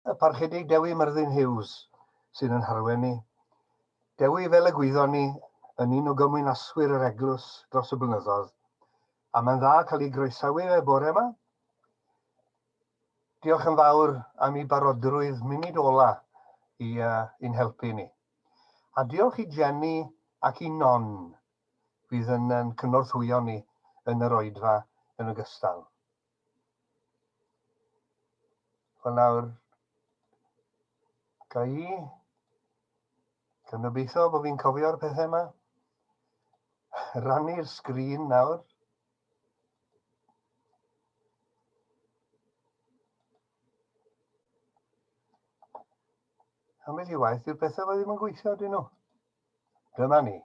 Y Parchedig Dewi Myrddin Hughes sydd yn harwen ni. Dewi, fel y gwyddon ni, yn un o gymwynaswyr yr eglwys dros y blynyddoedd, a mae'n dda cael ei groesawu fe bore yma. Diolch yn fawr am ei barodrwydd munud ola i, i'n helpu ni. A diolch i Jenny ac i Non fydd yn, yn cynorthwyo ni yn yr oedfa yn ogystal. Wel nawr, ga i, gan obeithio bod fi'n cofio'r pethau yma, rannu'r sgrin nawr. Ambell i waith, yw'r pethau fo ddim yn gweithio, dyn nhw. Dyma ni.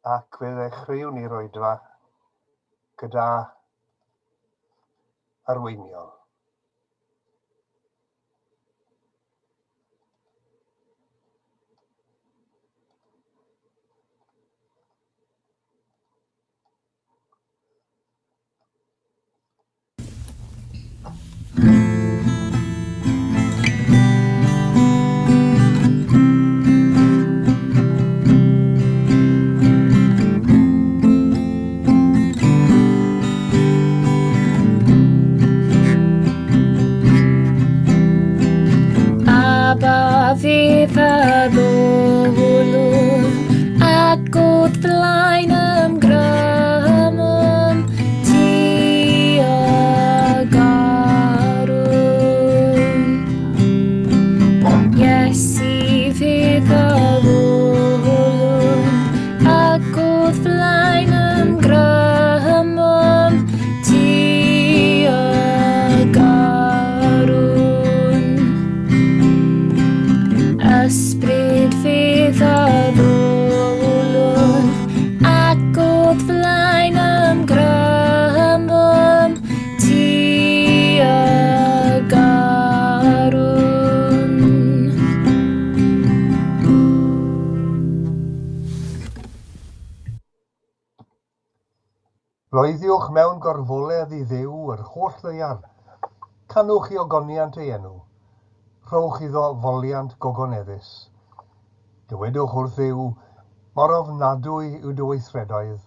Ac fe ddechreuwn ni'r oedfa gyda arweiniol. Abba fydd ar ôl ac wrth flaen ymgrymwn tuag arwn. Iesu fydd ar ôl ac wrth flaen ymgrymwn tuag arwn. Ysbryd fydd ar ôl ac o'th flaen ymgrymwn tuag arwn. Bloeddiwch mewn gorfoledd i Dduw yr holl ddaear, canwch i ogoniant ei enw, rhowch iddo foliant gogoneddus. Dywedwch wrth Dduw, mor ofnadwy yw dy weithredoedd,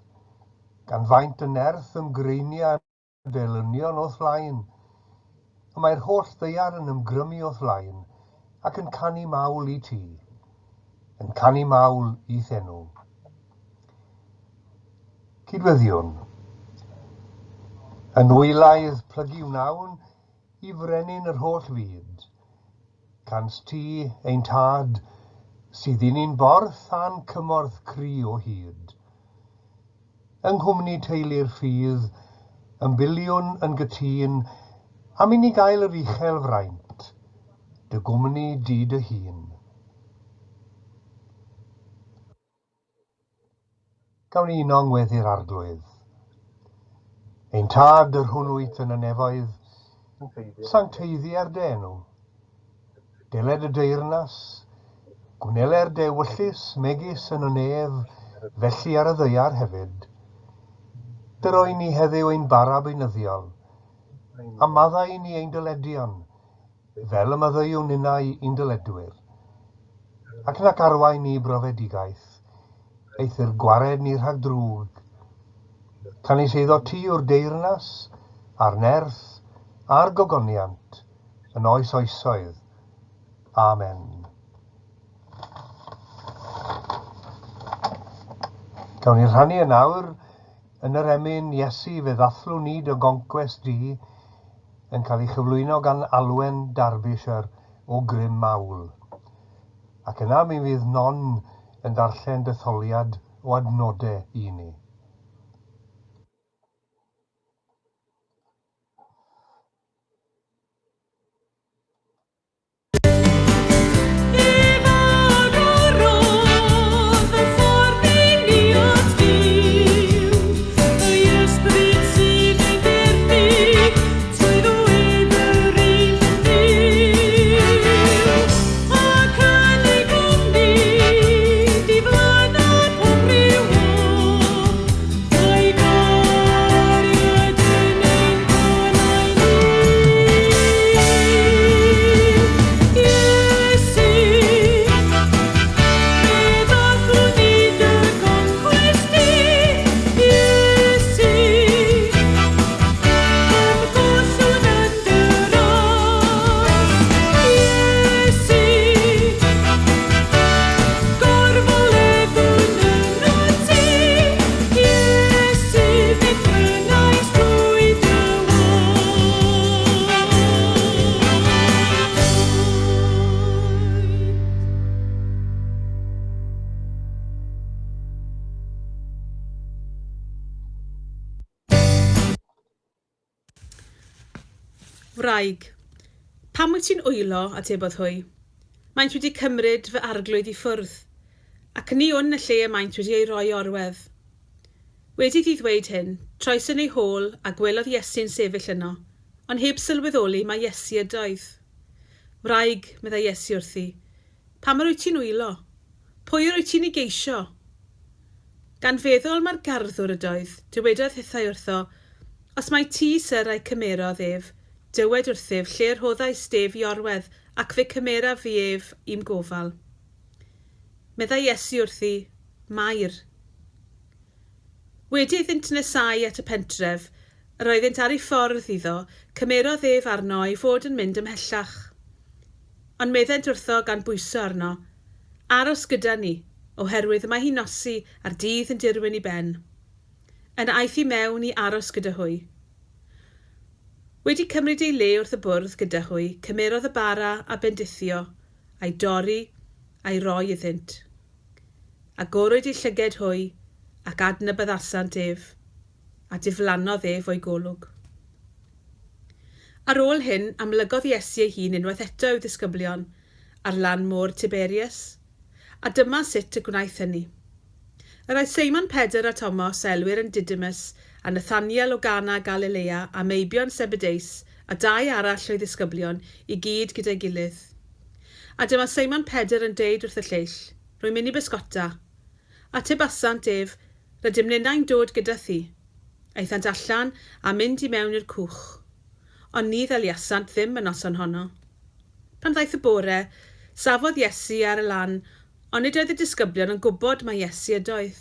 gan faint dy nerth ymgreinia dy elynion o'th flaen. Y mae'r holl ddaear yn ymgrymu o'th flaen, ac yn canu mawl i ti, yn canu mawl i'th enw. Cydweddiwn. Yn wylaidd plygu wnawn i frenin yr holl fyd. Cans ti, ein tad, sydd i ni'n borth a'n cymorth cry o hyd. Yng nghwmni teulu'r ffydd, ymbiliwn yn gytûn am i ni gael yr uchel fraint, dy gwmni di dy hun. Gawn ni uno yng ngweddi'r Arglwydd. Ein Tad, yr hwn wyt yn y nefoedd, sancteiddier dy enw. Deled y deyrnas, gwneler dy ewyllys megis yn y nef, felly ar y ddaear hefyd. Dyro i ni heddiw ein bara beunyddiol, a maddau i ni ein dyledion, Fel y maddeuwn ninnau i'n dyledwyr. Ac nac arwain ni i brofedigaeth, eithr gwared ni rhag drwg. Canys eiddo ti yw'r deyrnas, a'r nerth, a'r gogoniant, yn oes oesoedd. Amen. Gawn ni rhannu yn awr yn yr emyn Iesu fe ddathlwn ni dy goncwest di, yn cael ei chyflwyno gan Alwen Derbyshire o Grym Mawl. Ac yna mi fydd Non yn darllen detholiad o adnodau i ni. Ef a agorodd y ffordd i ni at Dduw, ei ysbryd sydd ei nerthu trwy ddwyn yr un Duw. Ac yn ei gwmni diflanna pob rhyw ofn. Wraig, pam wyt ti'n wylo? atebodd hwy. Maent wedi cymryd fy arglwydd i ffwrdd, ac ni wn y lle y maent wedi ei roi i orwedd. Wedi iddi ddweud hyn, troes yn ei hôl a gwelodd Iesu'n sefyll yno, ond heb sylweddoli mai Iesu ydoedd. Wraig, meddai Iesu wrthi, pam yr wyt ti'n wylo? Pwy yr wyt ti'n ei geisio? Gan feddwl mai'r garddwr ydoedd, dywedodd hithau wrtho, Os mai ti, syr, a'i cymerodd ef, dywed wrthyf lle y rhoddaist ef i orwedd, ac fe cymeraf fi ef i'm gofal. Meddai Iesu wrthi, Mair. Wedi iddynt nesáu at y pentref, yr oeddynt ar eu ffordd iddo, cymerodd ef arno ei fod yn mynd ymhellach. Ond meddent wrtho gan bwyso arno, Aros gyda ni, oherwydd y mae hi'n nosi a'r dydd yn dirwyn i ben. Yna aeth i mewn i aros gyda hwy. Wedi cymryd ei le wrth y bwrdd gyda hwy, cymerodd y bara a bendithio, a'i dorri, a'i roi iddynt. Agorwyd eu llyged hwy, ac adnabyddasant ef, a diflannodd ef o'u golwg. Ar ôl hyn, amlygodd Iesu ei hun unwaith eto i'w ddisgyblion ar lan môr Tiberias, a dyma sut y gwnaeth hynny. Yr oedd Seimon Pedr a Tomos, a elwir yn Didymus, a Nathaniel o Gana Galilea, a meibion Sebedeus, a dau arall o'i ddisgyblion, i gyd gyda'i gilydd. A dyma Seimon Pedr yn deud wrth y lleill, Rwy'n mynd i bysgota. Atebasant ef, Rydym ninnau'n dod gyda thi. Aethant allan a mynd i mewn i'r cwch. Ond ni ddaliasant ddim y noson honno. Pan ddaeth y bore, safodd Iesu ar y lan, ond nid oedd y disgyblion yn gwybod mai Iesu ydoedd.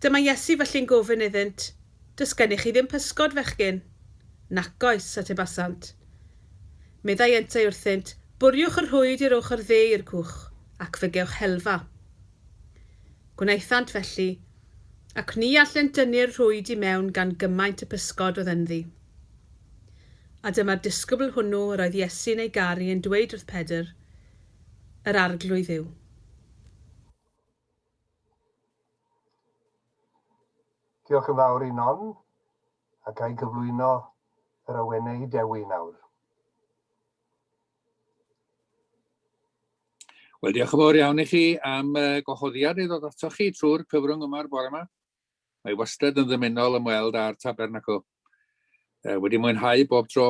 Dyma Iesu felly'n gofyn iddynt, Does gennych chi ddim pysgod, fechgyn? Nacoes, atebasant. Meddai yntau wrthynt, Bwriwch y rhwyd i'r ochr dde i'r cwch, ac fe gewch helfa. Gwnaethant felly, ac ni allent dynnu'r rhwyd i mewn gan gymaint y pysgod oedd ynddi. A dyma'r disgybl hwnnw yr oedd Iesu'n ei garu yn dweud wrth Pedr, Yr Arglwydd yw. Diolch yn fawr i Non, ac a'i gyflwyno yr awenau i Dewi nawr. Wel, diolch yn fawr iawn i chi am uh, gwahoddiad i ddod atoch chi trwy'r cyfrwng yma'r bore yma. Mae wastad yn ddymunol ymweld â'r tabernacl. Uh, wedi mwynhau bob tro.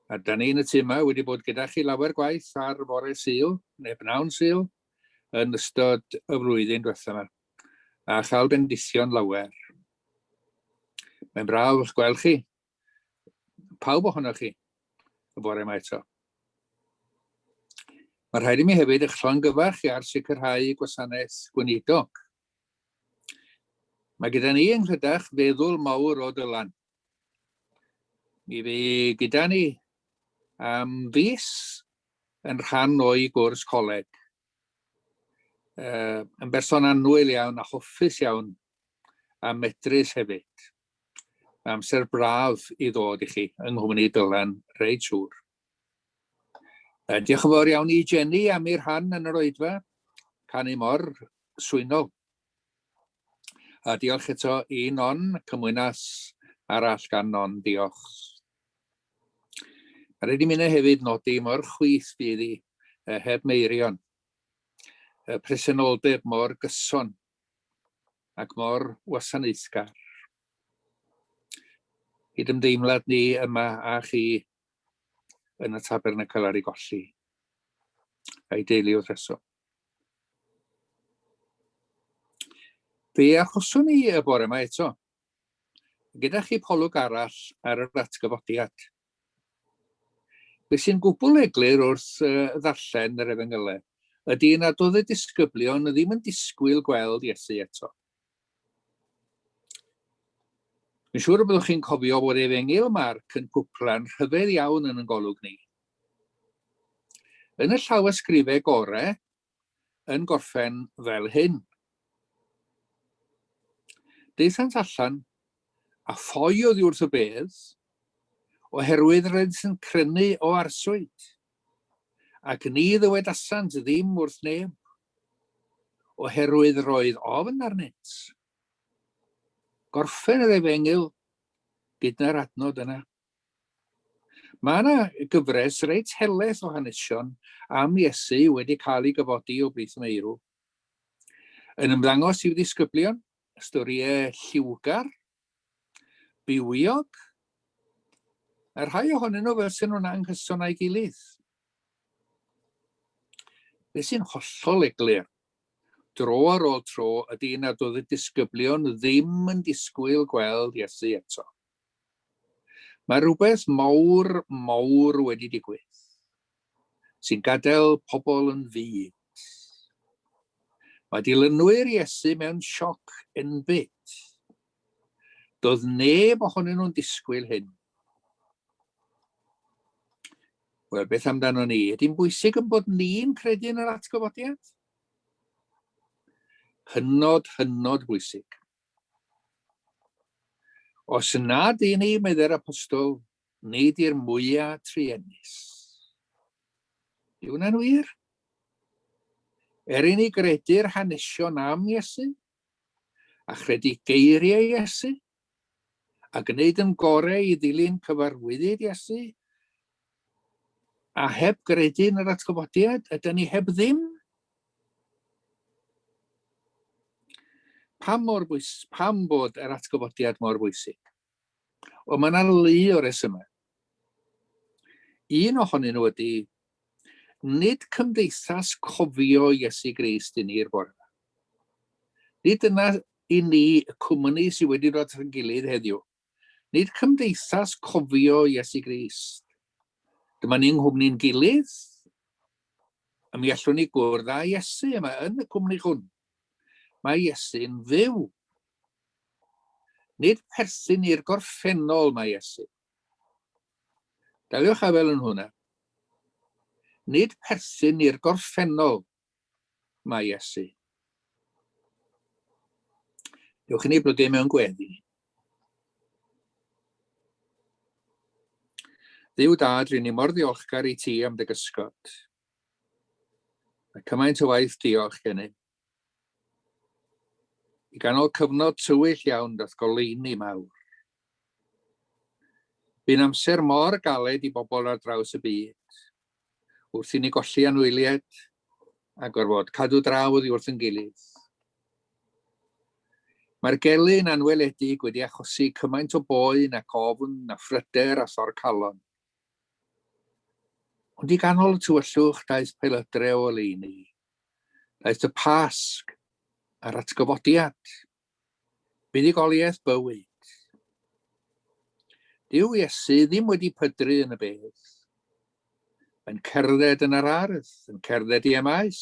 A da ni yn y tŷ yma wedi bod gyda chi lawer gwaith ar fore Sul, neu bnawn Sul, yn ystod y flwyddyn diwetha yma, a chael bendithion lawer. Mae'n braf eich gweld chi, pawb ohonoch chi, y bore yma eto. Mae rhaid i mi hefyd eich llongyfarch i ar sicrhau gwasanaeth gweinidog. Mae gyda ni yng Nghlydach feddwl mawr o Dylan. Mi fu gyda ni am fis yn rhan o'i gwrs coleg. Uh, yn berson annwyl iawn a hoffus iawn a medrus hefyd. Mae amser braf i ddod i chi yng nghwmni Dylan, reit siŵr. Uh, diolch yn fawr iawn i Jenny am ei rhan yn yr oedfa, canu mor swynol. A diolch eto i Non, cymwynas arall gan Non, diolch. Mae rhaid i minnau hefyd nodi mor chwith fydd hi heb Meirion. Y presenoldeb mor gyson ac mor wasanaethgar. Cydymdeimlad ni yma â chi yn y tabernacl ar ei golli, a'i deulu wrth reswm. Fe achoswn ni y bore yma eto Gyda chipolwg arall ar yr atgyfodiad. Be sy'n gwbl eglur wrth ddarllen yr Efengylau ydy nad oedd y disgyblion ddim yn disgwyl gweld Iesu eto. Dwi'n siŵr y byddwch chi'n cofio bod Efengyl Marc yn cwpla'n rhyfedd iawn yn yn golwg ni. Yn y llawysgrifau gorau, yn gorffen fel hyn. Daethant allan a ffoi oddi wrth y bedd, oherwydd roeddynt yn crynu o arswyd, ac ni ddywedasant ddim wrth neb, oherwydd roedd ofn arnynt. Gorffen yr efengyl gyda'r adnod yna. Mae yna gyfres reit helaeth o hanesion am Iesu wedi cael ei gyfodi o blith y meirw. Yn ymddangos i'w ddisgyblion, storïau lliwgar, bywiog, a rhai ohonyn nhw fel sy'n nhw'n anghyson â'i gilydd. Be sy'n hollol eglur, dro ar ôl tro, ydy nad oedd y disgyblion ddim yn disgwyl gweld Iesu eto. Mae rhywbeth mawr, mawr wedi digwydd, sy'n gadael pobl yn fud. Mae dilynwyr Iesu mewn sioc enbyd. Doedd neb ohonyn nhw'n disgwyl hyn. Wel, beth amdano ni? Ydy'n bwysig yn bod ni'n credu yn yr atgyfodiad? Hynod, hynod bwysig. Os nad i ni, meddai'r apostol, nid i'r mwyaf truenus. Yw hwnna'n wir? Er i ni gredu'r hanesion am Iesu, a chredu geiriau Iesu, a gwneud yn gorau i ddilyn cyfarwyddyd Iesu, a heb gredu yn yr atgyfodiad, ydyn ni heb ddim? Pam, mor bwys, pam bod yr atgyfodiad mor bwysig? Wel, mae yna lu o resymau. Un ohonyn nhw ydy, nid cymdeithas cofio Iesu Grist i ni'r bore yma. Nid dyna i ni y cwmni sydd wedi dod at ein gilydd heddiw. Nid cymdeithas cofio Iesu Grist. Dyma ni'n nghwmni'n gilydd, a mi allwn ni gwrdd â Iesu yma yn y cwmni hwn. Mae Iesu'n fyw. Nid perthyn i'r gorffennol mae Iesu. Daliwch afael yn hwnna. Nid perthyn i'r gorffennol mae Iesu. Dewch i ni blygu mewn gweddi. Dduw Dad, ry'n ni mor ddiolchgar i ti am dy gysgod. Mae cymaint o waith diolch gennym. I ganol cyfnod tywyll iawn dath goleuni mawr. Bu'n amser mor galed i bobl ar draws y byd, wrth i ni golli anwyliaid a gorfod cadw draw oddi wrth yn gilydd. Mae'r gelyn anweledig wedi achosi cymaint o boen ac ofn a phryder a thor calon. Ond i ganol y tywyllwch daeth pelydrau o oleuni. Daeth y Pasg a'r atgyfodiad, buddugoliaeth bywyd. Dyw Iesu ddim wedi pydru yn y bedd. Mae'n cerdded yn yr ardd, yn cerdded i Emaus,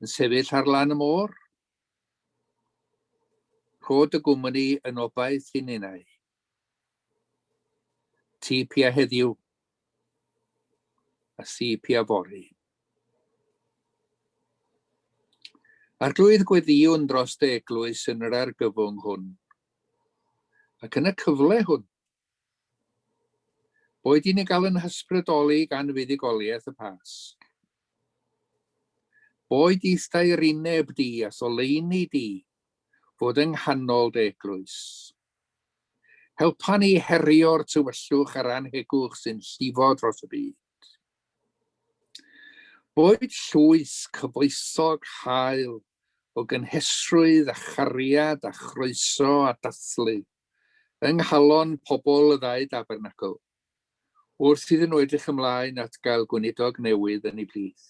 yn sefyll ar lan y môr. Rho dy gwmni yn obaith i ninnau. Ti pia heddiw, a thi pia fory. Arglwydd gweddïwn dros dy eglwys yn yr argyfwng hwn, ac yn y cyfle hwn. Boed i ni gael yn hysbrydoli gan fuddugoliaeth y Pasg. Boed i'th daerineb di a tholeini di fod yng nghanol dy eglwys. Helpa ni herio'r tywyllwch a'r anhegwch sy'n llifo dros y byd. Boed llwyth cyfoethog hael o gynhesrwydd a chariad a chroeso a dathlu yng nghalon pobl y ddau dabernacl, wrth iddyn nhw edrych ymlaen at gael gweinidog newydd yn eu plith.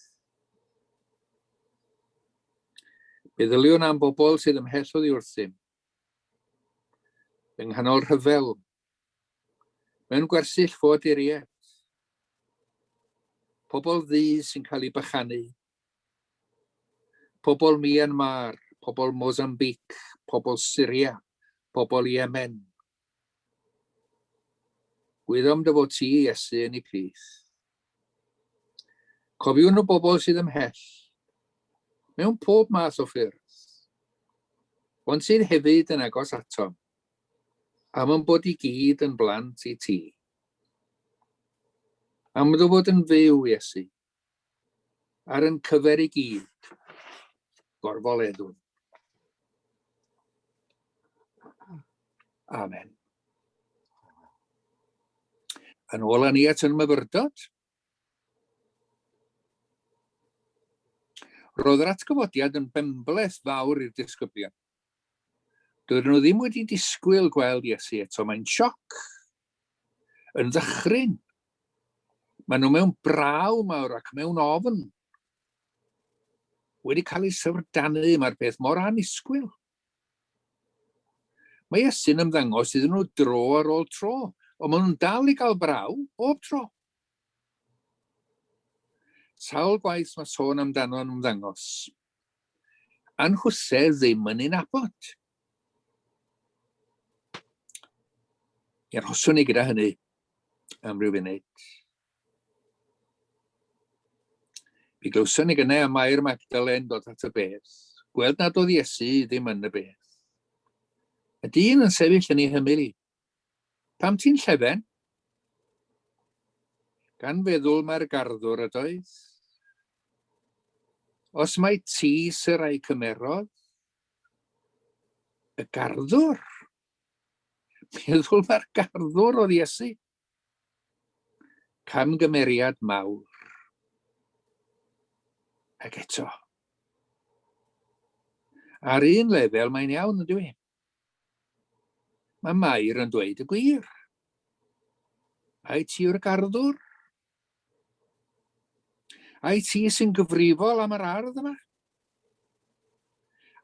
Meddyliwn am bobl sydd ymhell oddi wrthym, yng nghanol rhyfel, mewn gwersyll ffoaduriaid, pobl ddu sy'n cael eu bychanu, pobl Myanmar, pobl Mozambique, pobl Syria, pobl Yemen. Gwyddom dy fod ti, Iesu, yn eu plith. Cofiwn y bobl sydd ymhell, mewn pob math o ffyrdd, ond sydd hefyd yn agos atom, am yn bod i gyd yn blant i ti. Am dy fod yn fyw, Iesu, ar yn cyfer i gyd, gorfoleddwn. Amen. Yn ôl â ni at yn myfyrdod. Roedd yr atgyfodiad yn benbleth fawr i'r disgyblion. Doedden nhw ddim wedi disgwyl gweld Iesu eto. Mae'n sioc. Yn ddychryn. Maen nhw mewn braw mawr ac mewn ofn. Wedi cael eu syfrdanu, mae'r peth mor annisgwyl. Mae Iesu'n ymddangos iddyn nhw dro ar ôl tro, ond maen nhw'n dal i gael braw bob tro. Sawl gwaith mae sôn amdano'n ymddangos. Anhwse ddim yn ei nabod. Mi arhoswn ni gyda hynny am ryw funud. Mi glywson ni gynnau am Mair Magdalen dod at y bedd, gweld nad oedd Iesu ddim yn y bedd. Y dyn yn sefyll yn ei hymyl i. Pam ti'n llefen? Gan feddwl mae'r garddwr ydoedd. Os mai ti sy'r a'i cymerodd, y garddwr. Meddwl mae'r garddwr oedd Iesu. Camgymeriad mawr. Ac eto. Ar un lefel mae'n iawn, yndyw i? Mae Mair yn dweud y gwir. Ai ti yw'r garddwr? Ai ti sy'n gyfrifol am yr ardd yma?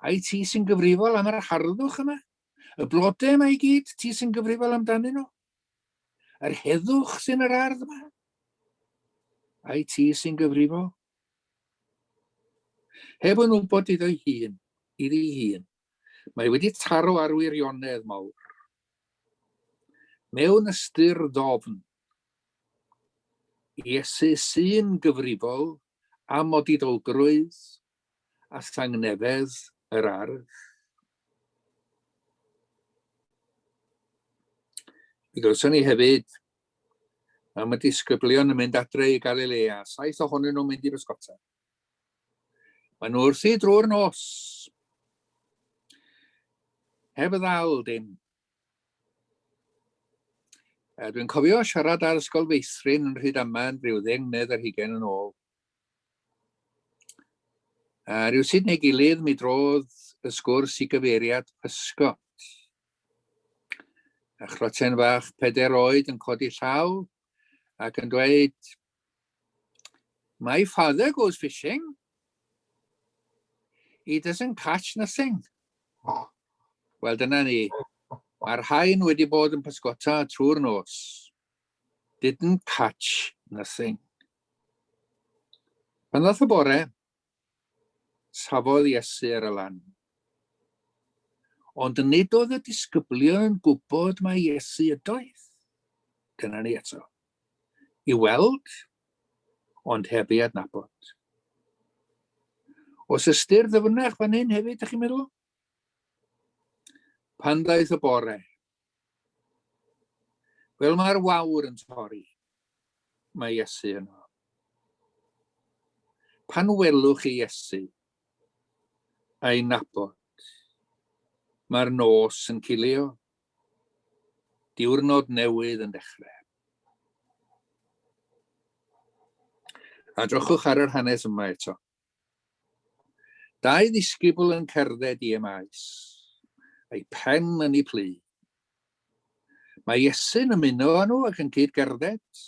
Ai ti sy'n gyfrifol am yr harddwch yma? Y blodau yma i gyd, ti sy'n gyfrifol amdanyn nhw? Yr heddwch sy'n yr ardd yma? Ai ti sy'n gyfrifol? Heb yn wybod iddo'i hun, iddi hun, mae wedi taro ar wirionedd mawr. Mewn ystyr ddofn, Iesu sy'n gyfrifol am odidowgrwydd a thangnefedd yr ardd. Mi glywson ni hefyd am y disgyblion yn mynd adre i Galilea, saith ohonyn nhw'n mynd i bysgota. Maen nhw wrthi drwy'r nos. Heb ddal dim. Dwi'n cofio siarad ar ysgol feithrin yn Rhydaman rhyw ddeng mlynedd ar hugain yn ôl. A rhywsut neu gilydd mi drodd y sgwrs i gyfeiriad pysgod. A chroten fach peder oed yn codi llaw ac yn dweud, My father goes fishing. He doesn't catch nothing. Wel, dyna ni. Mae'r rhain wedi bod yn pysgota trwy'r nos. Didn't catch nothing. Pan ddath y bore, safodd Iesu ar y lan. Ond nid oedd y disgyblion yn gwybod mai Iesu ydoedd. Dyna ni eto. I weld, ond heb ei adnabod. Os ystyr ddyfnach fan hyn hefyd, ydych chi'n meddwl? Pan ddaeth y bore, Fel mae'r wawr yn torri, mae Iesu yno. Pan welwch chi Iesu a'i nabod, mae'r nos yn cilio, diwrnod newydd yn dechrau. A drychwch ar yr hanes yma eto. Dau ddisgybl yn cerdded i Emaus, a'i pen yn ei plu. Mae Iesu'n ymuno â nhw ac yn cyd-gerdded.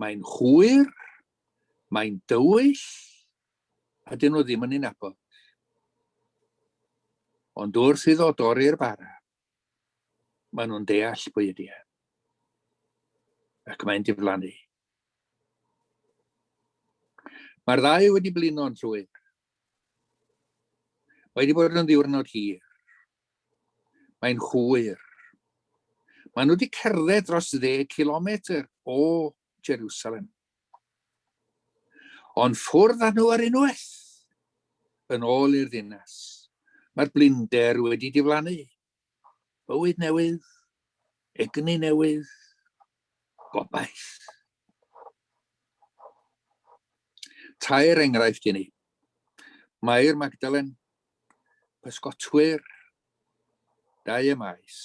Mae'n hwyr, mae'n dywyll, a dyn nhw ddim yn ei nabod. Ond wrth iddo dorri'r bara, maen nhw'n deall pwy ydy e. Ac mae'n diflannu. Mae'r ddau wedi blino'n llwyr. Mae wedi bod yn ddiwrnod hir. Mae'n hwyr. Maen nhw wedi cerdded dros ddeg kilometr o Jerusalem. Ond ffwrdd â nhw ar unwaith, yn ôl i'r ddinas. Mae'r blinder wedi diflannu. Bywyd newydd, egni newydd, gobaith. Tair enghraifft i ni. Mair Magdalen, pysgotwyr, dau y maes,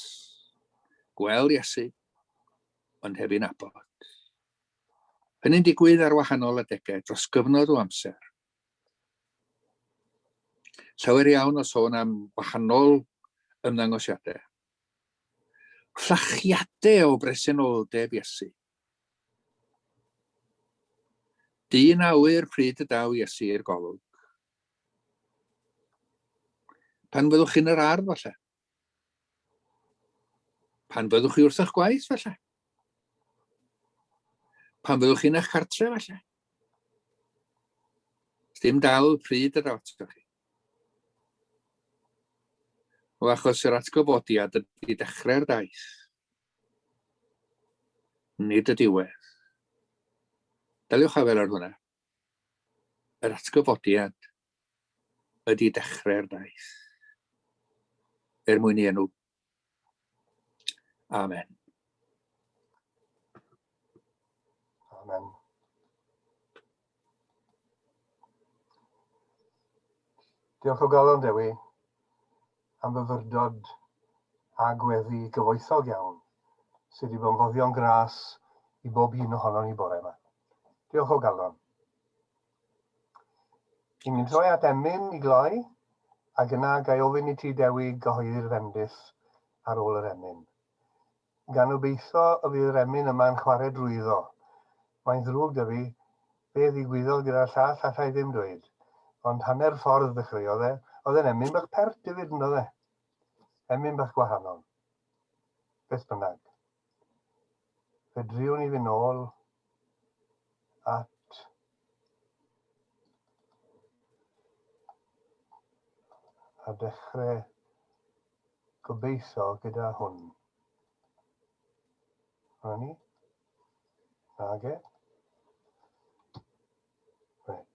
gweld Iesu, ond heb ei nabod. Hynny'n digwydd ar wahanol adegau dros gyfnod o amser. Llawer iawn o sôn am wahanol ymddangosiadau. Fflachiadau o bresenoldeb Iesu. Dyn awyr pryd y daw Iesu i'r golwg. Pan fyddwch chi'n yr ardd, falle. Pan fyddwch chi wrth eich gwaith, falle. Pan fyddwch chi'n eich cartre, falle. Dim dal pryd y daw atoch chi. O achos yr atgyfodiad ydy dechrau'r daith. Nid y diwedd. Daliwch afael ar hwnna. Yr atgyfodiad ydy dechrau'r daith. Er mwyn i enw. Amen. Amen. Diolch o galon, Dewi, am fyfyrdod a gweddi gyfoethog iawn sydd wedi bod yn foddion gras i bob un ohonon ni bore yma. Diolch o galon. I ni'n troi at emyn i gloi, ac yna ga i ofyn i ti, Dewi, gyhoeddi'r fendith ar ôl yr emyn. Gan obeithio y fydd yr emyn yma'n chwarae drwyddo. Mae'n ddrwg 'da fi, be ddigwyddodd gyda'r llall alla i ddim dweud, ond hanner ffordd ddechreuodd e, oedd e'n emyn bach pert hefyd yn doedd e? Emyn bach gwahanol. Beth bynnag. Fe driwn i fynd nôl at a dechrau gobeithio gyda hwn. Dyna ni. Nage. Right.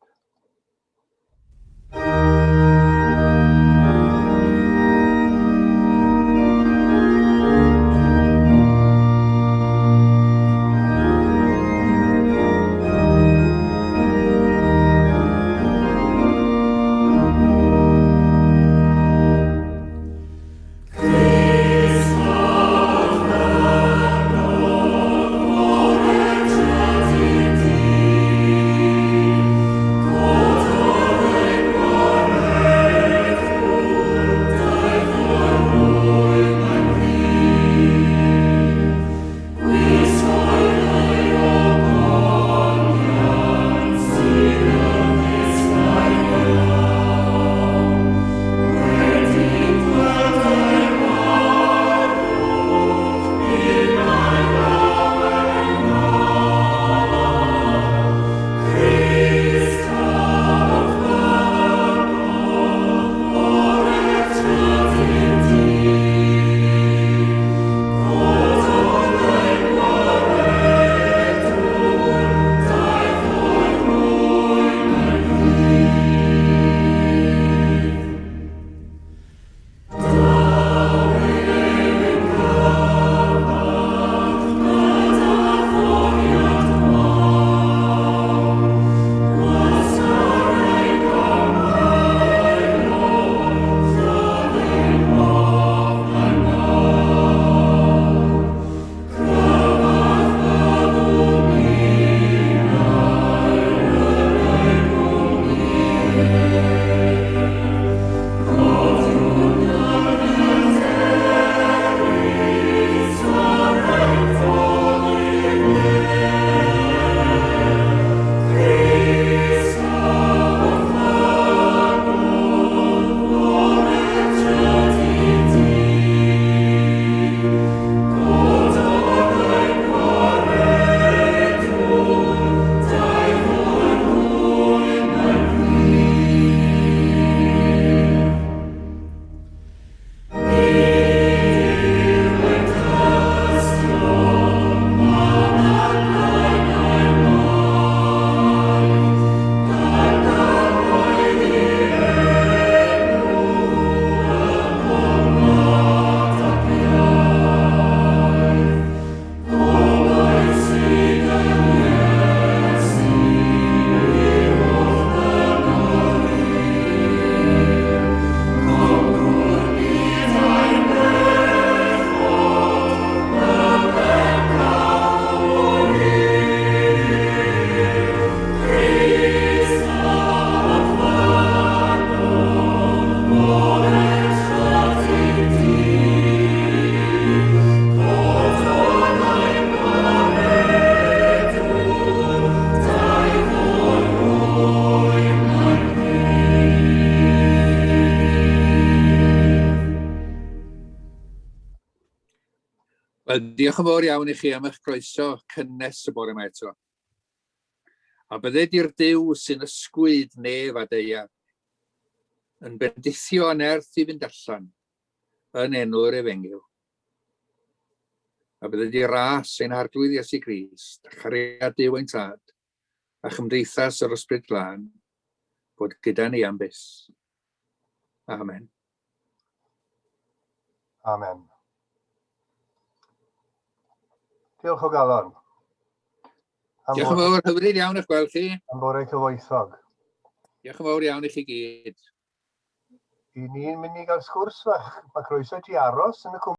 Wel, diolch yn fawr iawn i chi am eich croeso cynnes y bore yma eto. A bydded i'r Duw sy'n ysgwyd nef a daear, yn bendithio a nerth i fynd allan yn enw'r efengyl. A bydded i ras ein Harglwydd Iesu Grist, a chariad Duw ein Tad, a chymdeithas yr Ysbryd Glân, fod gyda ni am byth. Amen. Amen. Diolch o galon. Am Diolch yn fawr, hyfryd iawn eich gweld chi. Am bore cyfoethog. Diolch yn fawr iawn i chi gyd. I ni'n mynd i gael sgwrs fach. Mae croeso i ti aros yn y cwmni.